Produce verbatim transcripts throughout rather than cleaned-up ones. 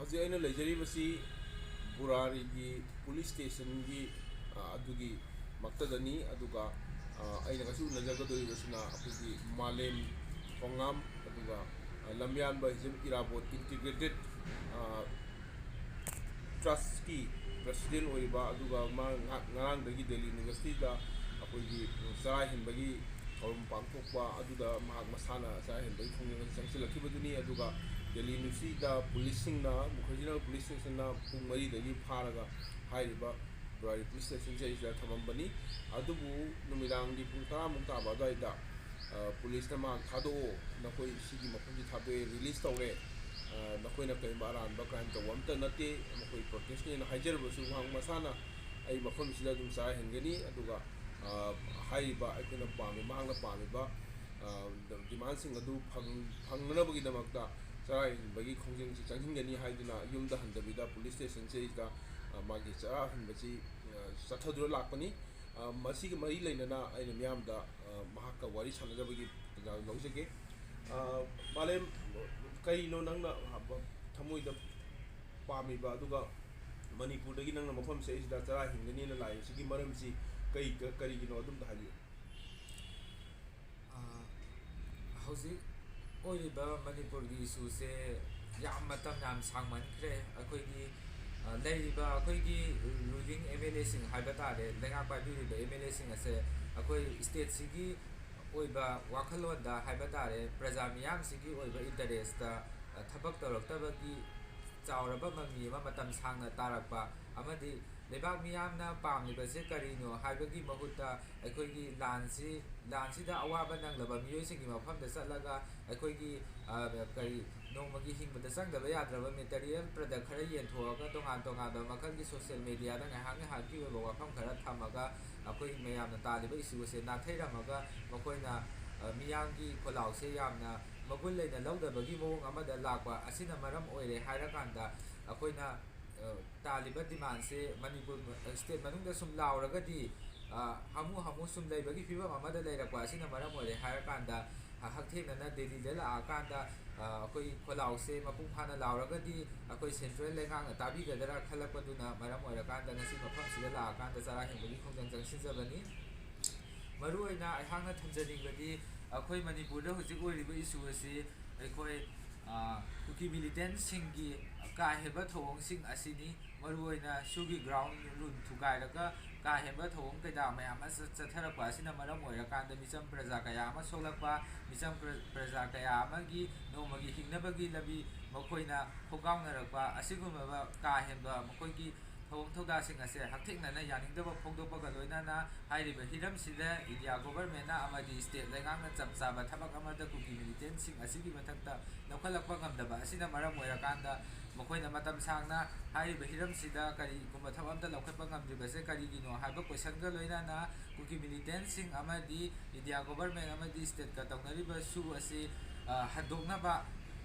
ꯍꯧꯖꯤꯛ ꯑꯩꯅ ꯂꯩꯖꯔꯤꯕꯁꯤ ꯕꯨꯔꯥꯔꯤꯒꯤ ꯄꯨꯂꯤꯁ ꯁ꯭ꯇꯦꯁꯟꯒꯤ, ꯑ, ꯑꯗꯨꯒꯤ ꯃꯛꯇꯗꯅꯤ꯫ ꯑꯗꯨꯒ, ꯑ, ꯑꯩꯅ ꯉꯁꯤ ꯎꯅꯖꯒꯗꯧꯔꯤꯕꯁꯤꯅ ꯑꯩꯈꯣꯏꯒꯤ ꯃꯥꯂꯦꯝ ꯈꯣꯡꯉꯥꯝ, ꯑꯗꯨꯒ, ꯑ, ꯂꯝꯌꯥꯟꯕ ꯍꯤꯖꯝ ꯏꯔꯥꯕꯣꯠ ꯏꯟꯇꯤꯒ꯭ꯔꯦꯇꯦꯠ, ꯑ, ꯇ꯭ꯔꯁꯀꯤ ꯄ꯭ꯔꯁꯤꯗꯦꯟ ꯑꯣꯏꯔꯤꯕ, ꯑꯗꯨꯒ ꯃꯥ ꯉꯍꯥꯛ ꯉꯔꯥꯡꯗꯒꯤ ꯗꯦꯜꯂꯤ ꯌꯨꯅꯤꯚꯔꯁꯤꯇꯤꯗ ꯑꯩꯈꯣꯏꯒꯤ ꯆꯔꯥ ꯍꯦꯟꯕꯒꯤ ꯊꯧꯔꯝ ꯄꯥꯡꯊꯣꯛꯄ ꯑꯗꯨꯗ ꯃꯍꯥꯛ ꯃꯁꯥꯅ ꯆꯔꯥ ꯍꯦꯟꯕꯒꯤ ꯈꯣꯡꯖꯪ ꯑꯁꯤ ꯆꯪꯁꯤꯜꯂꯛꯈꯤꯕꯗꯨꯅꯤ꯫ ꯑꯗꯨꯒ ꯗꯦꯜꯂꯤ ꯌꯨꯅꯤꯚꯔꯁꯤꯇꯤꯗ ꯄꯨꯂꯤꯁꯁꯤꯡꯅ, ꯃꯨꯈꯔꯖꯤꯅꯒꯔ ꯄꯨꯂꯤꯁ ꯁ꯭ꯇꯦꯁꯟꯅ ꯄꯨꯡ ꯃꯔꯤꯗꯒꯤ ꯐꯥꯔꯒ ꯍꯥꯏꯔꯤꯕ ꯕꯨꯔꯥꯔꯤ ꯄꯨꯂꯤꯁ ꯁ꯭ꯇꯦꯁꯟꯁꯦ ꯑꯩꯁꯤꯗ ꯊꯝꯃꯝꯕꯅꯤ꯫ ꯑꯗꯨꯕꯨ ꯅꯨꯃꯤꯗꯥꯡꯒꯤ ꯄꯨꯡ ꯇꯔꯥꯃꯨꯛ ꯇꯥꯕ ꯑꯗꯨꯋꯥꯏꯗ, ꯑ, ꯄꯨꯂꯤꯁꯅ ꯃꯍꯥꯛ ꯊꯥꯗꯣꯛꯑꯣ, ꯅꯈꯣꯏ ꯁꯤꯒꯤ ꯃꯐꯝꯁꯤ ꯊꯥꯗꯣꯛꯑꯦ, ꯔꯤꯂꯤꯁ ꯇꯧꯔꯦ, ꯑ, ꯅꯈꯣꯏꯅ ꯀꯔꯤꯒꯨꯝꯕ ꯑꯔꯥꯟꯕ ꯀ꯭ꯔꯥꯏꯝ ꯇꯧꯕ ꯑꯝꯇ ꯅꯠꯇꯦ, ꯃꯈꯣꯏ ꯄ꯭ꯔꯣꯇꯦꯁꯅꯦꯅ ꯍꯥꯏꯖꯔꯕꯁꯨ ꯃꯍꯥꯛ ꯃꯁꯥꯅ ꯑꯩ ꯃꯐꯝꯁꯤꯗ ꯑꯗꯨꯝ ꯆꯔꯥ ꯍꯦꯟꯒꯅꯤ, ꯑꯗꯨꯒ, ꯑ, ꯍꯥꯏꯔꯤꯕ ꯑꯩꯈꯣꯏꯅ ꯄꯥꯝꯃꯤ, ꯃꯍꯥꯛꯅ ꯄꯥꯝꯃꯤꯕ, ꯑ, ꯗꯤꯃꯥꯟꯁꯤꯡ ꯑꯗꯨ ꯐꯪ-, ꯐꯪꯅꯅꯕꯒꯤꯗꯃꯛꯇ ꯆꯔꯥ ꯍꯦꯟꯕꯒꯤ ꯈꯣꯡꯖꯪꯁꯤ ꯆꯪꯁꯤꯟꯒꯅꯤ ꯍꯥꯏꯗꯨꯅ ꯌꯨꯝꯗ ꯍꯟꯗꯕꯤꯗ ꯄꯨꯂꯤꯁ ꯁ꯭ꯇꯦꯁꯟꯁꯤꯗ, ꯑ, ꯃꯥꯒꯤ ꯆꯔꯥ ꯍꯦꯟꯕꯁꯤ, ꯑ, ꯆꯠꯊꯗꯨꯅ ꯂꯥꯛꯄꯅꯤ꯫ ꯑ, ꯃꯁꯤꯒ ꯃꯔꯤ ꯂꯩꯅꯅ ꯑꯩꯅ ꯃꯤꯌꯥꯝꯗ, ꯑ, ꯃꯍꯥꯛꯀ ꯋꯥꯔꯤ ꯁꯥꯟꯅꯖꯕꯒꯤ ꯇꯥꯟꯖꯥ ꯂꯧꯖꯒꯦ꯫ ꯑ, ꯃꯥꯂꯦꯝ, ꯀꯔꯤꯅꯣ ꯅꯪꯅ ꯊꯃꯣꯏꯗ ꯄꯥꯝꯃꯤꯕ, ꯑꯗꯨꯒ ꯃꯅꯤꯄꯨꯔꯗꯒꯤ ꯅꯪꯅ ꯃꯐꯝꯁꯦ ꯑꯩꯁꯤꯗ ꯆꯔꯥ ꯍꯦꯟꯒꯅꯤꯅ ꯂꯥꯛꯏꯕꯁꯤꯒꯤ ꯃꯔꯝꯁꯤ ꯀꯩ, ꯀ-, ꯀꯔꯤꯒꯤꯅꯣ ꯑꯗꯨꯝꯇ ꯍꯥꯏꯕꯤꯌꯨ꯫ ꯑ, ꯍꯧꯖꯤꯛ ꯑꯣꯏꯔꯤꯕ ꯃꯅꯤꯄꯨꯔꯒꯤ ꯏꯁꯨꯁꯦ ꯌꯥꯝ ꯃꯇꯝ ꯌꯥꯝ ꯁꯥꯡꯃꯟꯈ꯭ꯔꯦ꯫ ꯑꯩꯈꯣꯏꯒꯤ, ꯑ, ꯂꯩꯔꯤꯕ ꯑꯩꯈꯣꯏꯒꯤ ꯔꯨꯂꯤꯡ ꯑꯦꯝ ꯑꯦꯜ ꯑꯦꯁꯤꯡ ꯍꯥꯏꯕ ꯇꯥꯔꯦ, ꯂꯩꯉꯥꯛ ꯄꯥꯏꯕꯤꯔꯤꯕ ꯑꯦꯝ ꯑꯦꯜ ꯑꯦꯁꯤꯡ ꯑꯁꯦ ꯑꯩꯈꯣꯏ ꯁ꯭ꯇꯦꯠꯁꯤꯒꯤ ꯑꯣꯏꯕ ꯋꯥꯈꯜꯂꯣꯟꯗ ꯍꯥꯏꯕ ꯇꯥꯔꯦ, ꯄ꯭ꯔꯖꯥ ꯃꯤꯌꯥꯝꯁꯤꯒꯤ ꯑꯣꯏꯕ ꯏꯟꯇꯔꯦꯁꯇ, ꯑ, ꯊꯕꯛ ꯇꯧꯔꯛꯇꯕꯒꯤ ꯆꯥꯎꯔꯕ ꯃꯃꯤ ꯑꯃ ꯃꯇꯝ ꯁꯥꯡꯅ ꯇꯥꯔꯛꯄ, ꯑꯃꯗꯤ ꯂꯩꯕꯥꯛ ꯃꯤꯌꯥꯝꯅ ꯄꯥꯝꯂꯤꯕꯁꯦ ꯀꯔꯤꯅꯣ ꯍꯥꯏꯕꯒꯤ ꯃꯍꯨꯠꯇ ꯑꯩꯈꯣꯏꯒꯤ ꯂꯥꯟꯁꯤ, ꯂꯥꯟꯁꯤꯗ ꯑꯋꯥꯕ ꯅꯪꯂꯕ ꯃꯤꯑꯣꯏꯁꯤꯡꯒꯤ ꯃꯐꯝꯗ ꯆꯠꯂꯒ ꯑꯩꯈꯣꯏꯒꯤ, ꯑ, ꯀꯔꯤ, ꯅꯣꯡꯃꯒꯤ ꯍꯤꯡꯕꯗ ꯆꯪꯗꯕ ꯌꯥꯗ꯭ꯔꯕ ꯃꯦꯇꯔꯤꯌꯦꯜ ꯄ꯭ꯔꯗꯛ ꯈꯔ ꯌꯦꯟꯊꯣꯛꯑꯒ ꯇꯣꯉꯥꯟ ꯇꯣꯉꯥꯟꯕ ꯃꯈꯜꯒꯤ ꯁꯣꯁꯤꯌꯦꯜ ꯃꯦꯗꯤꯌꯥꯗ ꯉꯥꯏꯍꯥꯛ ꯉꯥꯏꯍꯥꯛꯀꯤ ꯑꯣꯏꯕ ꯋꯥꯐꯝ ꯈꯔ ꯊꯝꯃꯒ ꯑꯩꯈꯣꯏ ꯃꯌꯥꯝꯅ ꯇꯥꯜꯂꯤꯕ ꯏꯁꯨ ꯑꯁꯦ ꯅꯥꯊꯩꯔꯝꯃꯒ ꯃꯈꯣꯏꯅ, ꯑ, ꯃꯤꯌꯥꯝꯒꯤ ꯈꯣꯜꯂꯥꯎꯁꯦ ꯌꯥꯝꯅ ꯃꯒꯨꯟ ꯂꯩꯅ ꯂꯧꯗꯕꯒꯤ ꯃꯑꯣꯡ ꯑꯃꯗ ꯂꯥꯛꯄ ꯑꯁꯤꯅ ꯃꯔꯝ ꯑꯣꯏꯔꯦ ꯍꯥꯏꯔꯀꯥꯟꯗ ꯑꯩꯈꯣꯏꯅ, ꯑ, ꯇꯥꯜꯂꯤꯕ ꯗꯤꯃꯥꯟꯁꯦ ꯃꯅꯤꯄꯨꯔ, ꯑ, ꯁ꯭ꯇꯦꯠ ꯃꯅꯨꯡꯗ ꯁꯨꯝ ꯂꯥꯎꯔꯒꯗꯤ, ꯑ, ꯍꯥꯃꯨ ꯍꯥꯃꯨ ꯁꯨꯝ ꯂꯩꯕꯒꯤ ꯐꯤꯕꯝ ꯑꯃꯗ ꯂꯩꯔꯛꯄ ꯑꯁꯤꯅ ꯃꯔꯝ ꯑꯣꯏꯔꯦ ꯍꯥꯏꯔꯀꯥꯟꯗ, ꯑ, ꯍꯛꯊꯦꯡꯅꯅ ꯗꯦꯜꯂꯤꯗ ꯂꯥꯛꯑꯀꯥꯟꯗ ꯑꯩꯈꯣꯏ ꯈꯣꯜꯂꯥꯎꯁꯦ ꯃꯄꯨꯡ ꯐꯥꯅ ꯂꯥꯎꯔꯒꯗꯤ ꯑꯩꯈꯣꯏ ꯁꯦꯟꯇ꯭ꯔꯦꯜ ꯂꯩꯉꯥꯛꯅ ꯇꯥꯕꯤꯒꯗ꯭ꯔꯥ ꯈꯜꯂꯛꯄꯗꯨꯅ ꯃꯔꯝ ꯑꯣꯏꯔꯀꯥꯟꯗ ꯉꯁꯤ ꯃꯐꯝꯁꯤꯗ ꯂꯥꯛꯑꯀꯥꯟꯗ ꯆꯔꯥ ꯍꯦꯟꯕꯒꯤ ꯈꯣꯡꯖꯪ ꯆꯪꯁꯤꯟꯖꯕꯅꯤ꯫ ꯃꯔꯨꯑꯣꯏꯅ ꯑꯩꯍꯥꯛꯅ ꯊꯝꯖꯅꯤꯡꯕꯗꯤ ꯑꯩꯈꯣꯏ ꯃꯅꯤꯄꯨꯔꯗ ꯍꯧꯖꯤꯛ ꯑꯣꯏꯔꯤꯕ ꯏꯁꯨ ꯑꯁꯤ ꯑꯩꯈꯣꯏ ꯀꯨꯀꯤ ꯃꯤꯂꯤꯇꯦꯟꯁꯤꯡꯒꯤ ꯀꯥ ꯍꯦꯟꯕ ꯊꯧꯑꯣꯡꯁꯤꯡ ꯑꯁꯤꯅꯤ꯫ ꯃꯔꯨꯑꯣꯏꯅ ꯁꯨꯒꯤ ꯒ꯭ꯔꯥꯎꯟ ꯔꯨꯜ ꯊꯨꯒꯥꯏꯔꯒ ꯀꯥ ꯍꯦꯟꯕ ꯊꯧꯑꯣꯡ ꯀꯩꯗꯥ ꯃꯌꯥꯝ ꯑꯃ ꯆꯠꯊꯔꯛꯄ ꯑꯁꯤꯅ ꯃꯔꯝ ꯑꯣꯏꯔꯀꯥꯟꯗ ꯃꯤꯆꯝ ꯄ꯭ꯔꯖꯥ ꯀꯌꯥ ꯑꯃ ꯁꯣꯛꯂꯛꯄ, ꯃꯤꯆꯝ ꯄ꯭ꯔꯖꯥ ꯀꯌꯥ ꯑꯃꯒꯤ ꯅꯣꯡꯃꯒꯤ ꯍꯤꯡꯅꯕꯒꯤ ꯂꯝꯕꯤ ꯃꯈꯣꯏꯅ ꯈꯣꯡꯒꯥꯎꯅꯔꯛꯄ ꯑꯁꯤꯒꯨꯝꯂꯕ ꯀꯥ ꯍꯦꯟꯕ ꯃꯈꯣꯏꯒꯤ ꯊꯧꯑꯣꯡ ꯊꯧꯗꯥꯁꯤꯡ ꯑꯁꯦ ꯍꯛꯊꯦꯡꯅꯅ ꯌꯥꯅꯤꯡꯗꯕ ꯐꯣꯡꯗꯣꯛꯄꯒ ꯂꯣꯏꯅꯅ ꯍꯥꯏꯔꯤꯕ ꯍꯤꯔꯝꯁꯤꯗ ꯏꯟꯗꯤꯌꯥ ꯒꯣꯚꯔꯟꯃꯦꯟꯅ ꯑꯃꯗꯤ ꯁ꯭ꯇꯦꯠ ꯂꯩꯉꯥꯛꯅ ꯆꯞ ꯆꯥꯕ ꯊꯕꯛ ꯑꯃꯠꯇ ꯀꯨꯀꯤ ꯃꯤꯂꯤꯇꯦꯟꯁꯤꯡ ꯑꯁꯤꯒꯤ ꯃꯊꯛꯇ ꯂꯧꯈꯠꯂꯛꯄ ꯉꯝꯗꯕ ꯑꯁꯤꯅ ꯃꯔꯝ ꯑꯣꯏꯔꯀꯥꯟꯗ ꯃꯈꯣꯏꯅ ꯃꯇꯝ ꯁꯥꯡꯅ ꯍꯥꯏꯔꯤꯕ ꯍꯤꯔꯝꯁꯤꯗ ꯀꯔꯤꯒꯨꯝꯕ ꯊꯕꯛ ꯑꯃꯠꯇ ꯂꯧꯈꯠꯄ ꯉꯝꯗ꯭ꯔꯤꯕꯁꯦ ꯀꯔꯤꯒꯤꯅꯣ ꯍꯥꯏꯕ ꯀꯣꯏꯁꯟꯒ ꯂꯣꯏꯅꯅ ꯀꯨꯀꯤ ꯃꯤꯂꯤꯇꯦꯟꯁꯤꯡ ꯑꯃꯗꯤ ꯏꯟꯗꯤꯌꯥ ꯒꯣꯚꯔꯟꯃꯦꯟ ꯑꯃꯗꯤ ꯁ꯭ꯇꯦꯠꯀ ꯇꯧꯅꯔꯤꯕ ꯁꯨ ꯑꯁꯤ ꯍꯟꯗꯣꯛꯅꯕ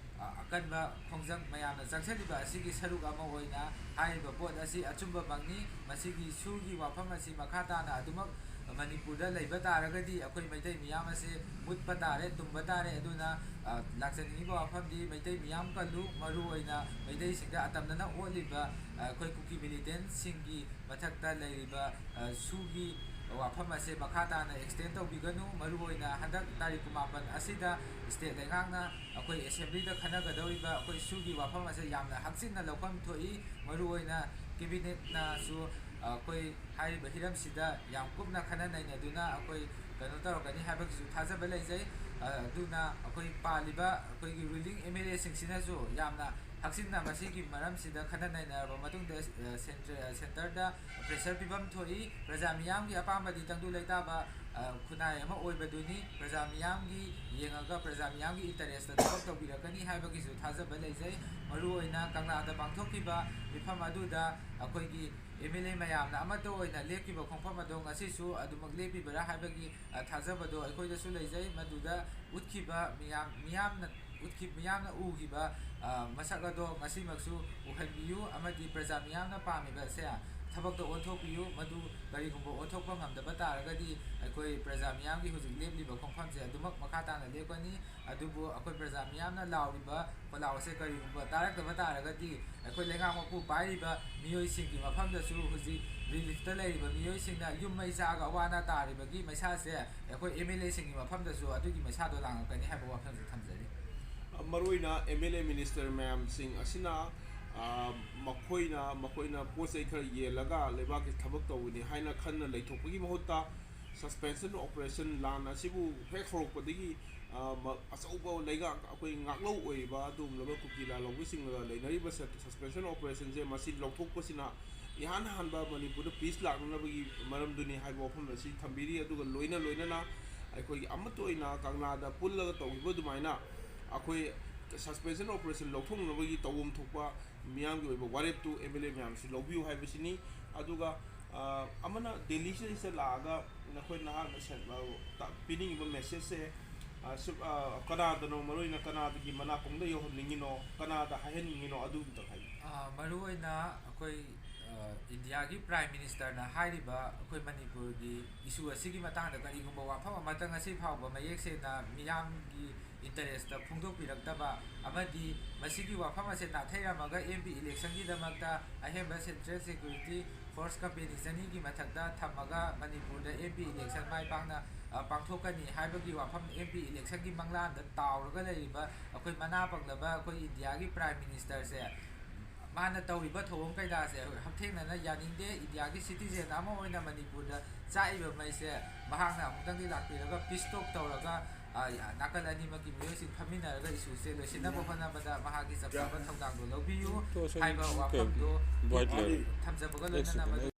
ꯑꯀꯟꯕ ꯈꯣꯡꯖꯪ ꯃꯌꯥꯝꯅ ꯆꯪꯁꯤꯜꯂꯤꯕ ꯑꯁꯤꯒꯤ ꯁꯔꯨꯛ ꯑꯃ ꯑꯣꯏꯅ ꯍꯥꯏꯔꯤꯕ ꯄꯣꯠ ꯑꯁꯤ ꯑꯆꯨꯝꯕꯃꯛꯅꯤ꯫ ꯃꯁꯤꯒꯤ ꯁꯨꯒꯤ ꯋꯥꯐꯝ ꯑꯁꯤ ꯃꯈꯥ ꯇꯥꯅ ꯑꯗꯨꯃꯛ ꯃꯅꯤꯄꯨꯔꯗ ꯂꯩꯕ ꯇꯥꯔꯒꯗꯤ ꯑꯩꯈꯣꯏ ꯃꯩꯇꯩ ꯃꯤꯌꯥꯝ ꯑꯁꯦ ꯃꯨꯠꯄ ꯇꯥꯔꯦ, ꯇꯨꯝꯕ ꯇꯥꯔꯦ꯫ ꯑꯗꯨꯅ ꯂꯥꯛꯆꯅꯤꯡꯉꯤꯕ ꯋꯥꯐꯝꯗꯤ ꯃꯩꯇꯩ ꯃꯤꯌꯥꯝ ꯀꯜꯂꯨ, ꯃꯔꯨꯑꯣꯏꯅ ꯃꯩꯇꯩꯁꯤꯡꯗ ꯑꯇꯝꯅꯅ ꯑꯣꯠꯂꯤꯕ ꯑꯩꯈꯣꯏ ꯀꯨꯀꯤ ꯃꯤꯂꯤꯇꯦꯟꯁꯤꯡꯒꯤ ꯃꯊꯛꯇ ꯂꯩꯔꯤꯕ ꯁꯨꯒꯤ ꯋꯥꯐꯝ ꯑꯁꯦ ꯃꯈꯥ ꯇꯥꯅ ꯑꯦꯛꯁꯇꯦꯟ ꯇꯧꯕꯤꯒꯅꯨ꯫ ꯃꯔꯨꯑꯣꯏꯅ ꯍꯟꯗꯛ ꯇꯥꯔꯤꯛ ꯀꯨꯟꯃꯥꯄꯟ ꯑꯁꯤꯗ ꯁ꯭ꯇꯦꯠ ꯂꯩꯉꯥꯛꯅ ꯑꯩꯈꯣꯏ ꯑꯦꯁꯦꯝꯕ꯭ꯂꯤꯗ ꯈꯟꯅꯒꯗꯧꯔꯤꯕ ꯑꯩꯈꯣꯏ ꯁꯨꯒꯤ ꯋꯥꯐꯝ ꯑꯁꯦ ꯌꯥꯝꯅ ꯍꯛꯆꯤꯟꯅ ꯂꯧꯐꯝ ꯊꯣꯛꯏ꯫ ꯃꯔꯨꯑꯣꯏꯅ ꯀꯦꯕꯤꯅꯦꯠꯅꯁꯨ ꯑꯩꯈꯣꯏ ꯍꯥꯏꯔꯤꯕ ꯍꯤꯔꯝꯁꯤꯗ ꯌꯥꯝ ꯀꯨꯞꯅ ꯈꯟꯅ ꯅꯩꯅꯗꯨꯅ ꯑꯩꯈꯣꯏ ꯀꯩꯅꯣ ꯇꯧꯔꯛꯀꯅꯤ ꯍꯥꯏꯕꯒꯤꯁꯨ ꯊꯥꯖꯕ ꯂꯩꯖꯩ꯫ ꯑꯗꯨꯅ ꯑꯩꯈꯣꯏ ꯄꯥꯜꯂꯤꯕ ꯑꯩꯈꯣꯏꯒꯤ ꯔꯨꯂꯤꯡ ꯑꯦꯝ ꯑꯦꯜ ꯑꯦꯁꯤꯡꯁꯤꯅꯁꯨ ꯌꯥꯝꯅ ꯍꯛꯆꯤꯟꯅ ꯃꯁꯤꯒꯤ ꯃꯔꯝꯁꯤꯗ ꯈꯟꯅ ꯅꯩꯅꯔꯕ ꯃꯇꯨꯡꯗ ꯁꯦꯟꯇꯔꯗ ꯄ꯭ꯔꯦꯁꯔ ꯄꯤꯐꯝ ꯊꯣꯛꯏ꯫ ꯄ꯭ꯔꯖꯥ ꯃꯤꯌꯥꯝꯒꯤ ꯑꯄꯥꯝꯕꯗꯤ ꯇꯪꯗꯨ ꯂꯩꯇꯥꯕ ꯈꯨꯟꯅꯥꯏ ꯑꯃ ꯑꯣꯏꯕꯗꯨꯅꯤ꯫ ꯄ꯭ꯔꯖꯥ ꯃꯤꯌꯥꯝꯒꯤ ꯌꯦꯡꯉꯒ ꯄ꯭ꯔꯖꯥ ꯃꯤꯌꯥꯝꯒꯤ ꯏꯟꯇꯔꯦꯁꯇ ꯊꯕꯛ ꯇꯧꯕꯤꯔꯛꯀꯅꯤ ꯍꯥꯏꯕꯒꯤꯁꯨ ꯊꯥꯖꯕ ꯂꯩꯖꯩ꯫ ꯃꯔꯨꯑꯣꯏꯅ ꯀꯪꯂꯥꯗ ꯄꯥꯡꯊꯣꯛꯈꯤꯕ ꯃꯤꯐꯝ ꯑꯗꯨꯗ ꯑꯩꯈꯣꯏꯒꯤ ꯑꯦꯝ ꯑꯦꯜ ꯑꯦ ꯃꯌꯥꯝꯅ ꯑꯃꯠꯇ ꯑꯣꯏꯅ ꯂꯦꯞꯈꯤꯕ ꯈꯣꯡꯐꯝ ꯑꯗꯣ ꯉꯁꯤꯁꯨ ꯑꯗꯨꯃꯛ ꯂꯦꯞꯄꯤꯕꯔꯥ ꯍꯥꯏꯕꯒꯤ ꯊꯥꯖꯕꯗꯣ ꯑꯩꯈꯣꯏꯗꯁꯨ ꯂꯩꯖꯩ꯫ ꯃꯗꯨꯗ ꯎꯠꯈꯤꯕ ꯃꯤꯌꯥꯝ, ꯃꯤꯌꯥꯝꯅ ꯎꯠꯈꯤ-, ꯃꯤꯌꯥꯝꯅ ꯎꯈꯤꯕ ꯃꯁꯛ ꯑꯗꯣ ꯉꯁꯤꯃꯛꯁꯨ ꯎꯍꯟꯕꯤꯌꯨ ꯑꯃꯗꯤ ꯄ꯭ꯔꯖꯥ ꯃꯤꯌꯥꯝꯅ ꯄꯥꯝꯃꯤꯕꯁꯦ ꯊꯕꯛꯇ ꯑꯣꯟꯊꯣꯛꯄꯤꯌꯨ꯫ ꯃꯗꯨ ꯀꯔꯤꯒꯨꯝꯕ ꯑꯣꯟꯊꯣꯛꯄ ꯉꯝꯗꯕ ꯇꯥꯔꯒꯗꯤ ꯑꯩꯈꯣꯏ ꯄ꯭ꯔꯖꯥ ꯃꯤꯌꯥꯝꯒꯤ ꯍꯧꯖꯤꯛ ꯂꯦꯞꯂꯤꯕ ꯈꯣꯡꯐꯝꯁꯦ ꯑꯗꯨꯃꯛ ꯃꯈꯥ ꯇꯥꯅ ꯂꯦꯞꯀꯅꯤ꯫ ꯑꯗꯨꯕꯨ ꯑꯩꯈꯣꯏ ꯄ꯭ꯔꯖꯥ ꯃꯤꯌꯥꯝꯅ ꯂꯥꯎꯔꯤꯕ ꯈꯣꯜꯂꯥꯎ ꯑꯁꯦ ꯀꯔꯤꯒꯨꯝꯕ ꯇꯥꯔꯛꯇꯕ ꯇꯥꯔꯒꯗꯤ ꯑꯩꯈꯣꯏ ꯂꯩꯉꯥꯛ ꯃꯄꯨ ꯄꯥꯏꯔꯤꯕ ꯃꯤꯑꯣꯏꯁꯤꯡꯒꯤ ꯃꯐꯝꯗꯁꯨ ꯍꯧꯖꯤꯛ ꯔꯤꯂꯤꯐꯇ ꯂꯩꯔꯤꯕ ꯃꯤꯑꯣꯏꯁꯤꯡꯅ ꯌꯨꯝ ꯃꯩ ꯆꯥꯛꯑꯒ ꯑꯋꯥ ꯑꯅꯥ ꯇꯥꯔꯤꯕꯒꯤ ꯃꯩꯁꯥꯁꯦ ꯑꯩꯈꯣꯏ ꯑꯦꯝ ꯑꯦꯜ ꯑꯦꯁꯤꯡꯒꯤ ꯃꯐꯝꯗꯁꯨ ꯑꯗꯨꯒꯤ ꯃꯩꯁꯥꯗꯣ ꯂꯥꯡꯉꯛꯀꯅꯤ ꯍꯥꯏꯕ ꯋꯥꯐꯝꯁꯦ ꯊꯝꯖꯔꯤ꯫ ꯃꯔꯨꯑꯣꯏꯅ ꯑꯦꯝ ꯑꯦꯜ ꯑꯦ ꯃꯤꯅꯤꯁꯇꯔ ꯃꯌꯥꯝꯁꯤꯡ ꯑꯁꯤꯅ, ꯑ, ꯃꯈꯣꯏꯅ ꯃꯈꯣꯏꯅ ꯄꯣꯠ ꯆꯩ ꯈꯔ ꯌꯦꯜꯂꯒ ꯂꯩꯕꯥꯛꯀꯤ ꯊꯕꯛ ꯇꯧꯒꯅꯤ ꯍꯥꯏꯅ ꯈꯟꯅ ꯂꯩꯊꯣꯛꯄꯒꯤ ꯃꯍꯨꯠꯇ, ꯁꯁꯄꯦꯟꯁꯟ ꯑꯣꯄꯔꯦꯁꯟ ꯂꯥꯟ ꯑꯁꯤꯕꯨ ꯍꯦꯛ ꯍꯧꯔꯛꯄꯗꯒꯤ, ꯑ, ꯃ-, ꯑꯆꯧꯕ ꯂꯩꯉꯥꯛ ꯑꯩꯈꯣꯏ ꯉꯥꯛꯂꯧ ꯑꯣꯏꯔꯤꯕ ꯑꯗꯨꯒꯨꯝꯂꯕ ꯀꯨꯀꯤ ꯂꯥꯜꯍꯧꯕꯁꯤꯡꯒ ꯂꯩꯅꯔꯤꯕ ꯁ-, ꯁꯁꯄꯦꯟꯁꯟ ꯑꯣꯄꯔꯦꯁꯟꯁꯦ ꯃꯁꯤ ꯂꯧꯊꯣꯛꯄꯁꯤꯅ ꯏꯍꯥꯟ ꯍꯥꯟꯕ ꯃꯅꯤꯄꯨꯔꯗ ꯄꯤꯁ ꯂꯥꯛꯅꯅꯕꯒꯤ ꯃꯔꯝꯗꯨꯅꯤ ꯍꯥꯏꯕ ꯋꯥꯐꯝ ꯑꯁꯤ ꯊꯝꯕꯤꯔꯤ꯫ ꯑꯗꯨꯒ ꯂꯣꯏꯅ ꯂꯣꯏꯅꯅ ꯑꯩꯈꯣꯏꯒꯤ ꯑꯃꯠꯇ ꯑꯣꯏꯅ ꯀꯪꯂꯥꯗ ꯄꯨꯜꯂꯒ ꯇꯧꯈꯤꯕ ꯑꯗꯨꯃꯥꯏꯅ ꯑꯩꯈꯣꯏ ꯁꯁꯄꯦꯟꯁꯟ ꯑꯣꯄꯔꯦꯁꯟ ꯂꯧꯊꯣꯛꯅꯕꯒꯤ ꯇꯧꯐꯝ ꯊꯣꯛꯄ ꯃꯤꯌꯥꯝꯒꯤ ꯑꯣꯏꯕ ꯋꯥꯔꯦꯞꯇꯨ ꯑꯦꯝ ꯑꯦꯜ ꯑꯦ ꯃꯌꯥꯝꯁꯤ ꯂꯧꯕꯤꯌꯨ ꯍꯥꯏꯕꯁꯤꯅꯤ꯫ ꯑꯗꯨꯒ, ꯑ, ꯑꯃꯅ ꯗꯦꯜꯂꯤꯁꯤꯗꯩꯁꯤꯗ ꯂꯥꯛꯑꯒ ꯅꯈꯣꯏ ꯅꯍꯥꯛꯅ ꯁꯦꯟ-, ꯑ, ꯇ-, ꯄꯤꯅꯤꯡꯉꯤꯕ ꯃꯦꯁꯦꯖꯁꯦ, ꯑ, ꯁꯨ-, ꯑ, ꯀꯅꯥꯗꯅꯣ, ꯃꯔꯨꯑꯣꯏꯅ ꯀꯅꯥꯗꯒꯤ ꯃꯅꯥꯀꯣꯡꯗ ꯌꯧꯍꯟꯅꯤꯡꯉꯤꯅꯣ, ꯀꯅꯥꯗ ꯍꯥꯏꯍꯟꯅꯤꯡꯉꯤꯅꯣ, ꯑꯗꯨ ꯑꯝꯇ ꯍꯥꯏꯕꯤꯌꯨ꯫ ꯑ, ꯃꯔꯨꯑꯣꯏꯅ ꯑꯩꯈꯣꯏ, ꯑ, ꯏꯟꯗꯤꯌꯥꯒꯤ ꯄ꯭ꯔꯥꯏꯝ ꯃꯤꯅꯤꯁꯇꯔꯅ ꯍꯥꯏꯔꯤꯕ ꯑꯩꯈꯣꯏ ꯃꯅꯤꯄꯨꯔꯒꯤ ꯏꯁꯨ ꯑꯁꯤꯒꯤ ꯃꯇꯥꯡꯗ ꯀꯔꯤꯒꯨꯝꯕ ꯋꯥꯐꯝ ꯑꯃꯠꯇ ꯉꯁꯤ ꯐꯥꯎꯕ ꯃꯌꯦꯛ ꯁꯦꯡꯅ ꯃꯤꯌꯥꯝꯒꯤ ꯏꯟꯇꯔꯦꯁꯇ ꯐꯣꯡꯗꯣꯛꯄꯤꯔꯛꯇꯕ ꯑꯃꯗꯤ ꯃꯁꯤꯒꯤ ꯋꯥꯐꯝ ꯑꯁꯦ ꯅꯥꯊꯩꯔꯝꯃꯒ ꯑꯦꯝ ꯄꯤ ꯏꯂꯦꯛꯁꯟꯒꯤꯗꯃꯛꯇ ꯑꯍꯦꯟꯕ ꯁꯦꯟꯇ꯭ꯔꯦꯜ ꯁꯦꯀ꯭ꯌꯨꯔꯤꯇꯤ ꯐꯣꯔꯁ ꯀꯝꯄꯦꯅꯤ ꯆꯅꯤꯒꯤ ꯃꯊꯛꯇ ꯊꯝꯃꯒ ꯃꯅꯤꯄꯨꯔꯗ ꯑꯦꯝ ꯄꯤ ꯏꯂꯦꯛꯁꯟ ꯃꯥꯏ ꯄꯥꯛꯅ, ꯑ, ꯄꯥꯡꯊꯣꯛꯀꯅꯤ ꯍꯥꯏꯕꯒꯤ ꯋꯥꯐꯝ, ꯑꯦꯝ ꯄꯤ ꯏꯂꯦꯛꯁꯟꯒꯤ ꯃꯪꯂꯥꯟꯗ ꯇꯥꯎꯔꯒ ꯂꯩꯔꯤꯕ ꯑꯩꯈꯣꯏ ꯃꯅꯥ ꯄꯪꯂꯕ ꯑꯩꯈꯣꯏ ꯏꯟꯗꯤꯌꯥꯒꯤ ꯄ꯭ꯔꯥꯏꯝ ꯃꯤꯅꯤꯁꯇꯔꯁꯦ ꯃꯥꯅ ꯇꯧꯔꯤꯕ ꯊꯧꯑꯣꯡ ꯀꯩꯗꯥꯁꯦ ꯍꯛꯊꯦꯡꯅꯅ ꯌꯥꯅꯤꯡꯗꯦ꯫ ꯏꯟꯗꯤꯌꯥꯒꯤ ꯁꯤꯇꯤꯖꯦꯟ ꯑꯃ ꯑꯣꯏꯅ ꯃꯅꯤꯄꯨꯔꯗ ꯆꯥꯛꯏꯕ ꯃꯩꯁꯦ ꯃꯍꯥꯛꯅ ꯑꯃꯨꯛꯇꯪꯗꯤ ꯂꯥꯛꯄꯤꯔꯒ ꯄꯤꯁ ꯇꯣꯛ ꯇꯧꯔꯒ, ꯑ, ꯅꯥꯀꯜ ꯑꯅꯤꯃꯛꯀꯤ ꯃꯤꯑꯣꯏꯁꯤꯡ ꯐꯝꯃꯤꯟꯅꯔꯒ ꯏꯁꯨꯁꯦ ꯂꯣꯏꯁꯤꯟꯅꯕ ꯍꯣꯠꯅꯕꯗ ꯃꯍꯥꯛꯀꯤ ꯆꯞ ꯆꯥꯕ ꯊꯧꯗꯥꯡꯗꯣ ꯂꯧꯕꯤꯌꯨ ꯍꯥꯏꯕ ꯋꯥꯐꯝꯗꯣ, ꯑ, ꯊꯝꯖꯕꯒ ꯂꯣꯏꯅꯅ ꯃꯗꯨ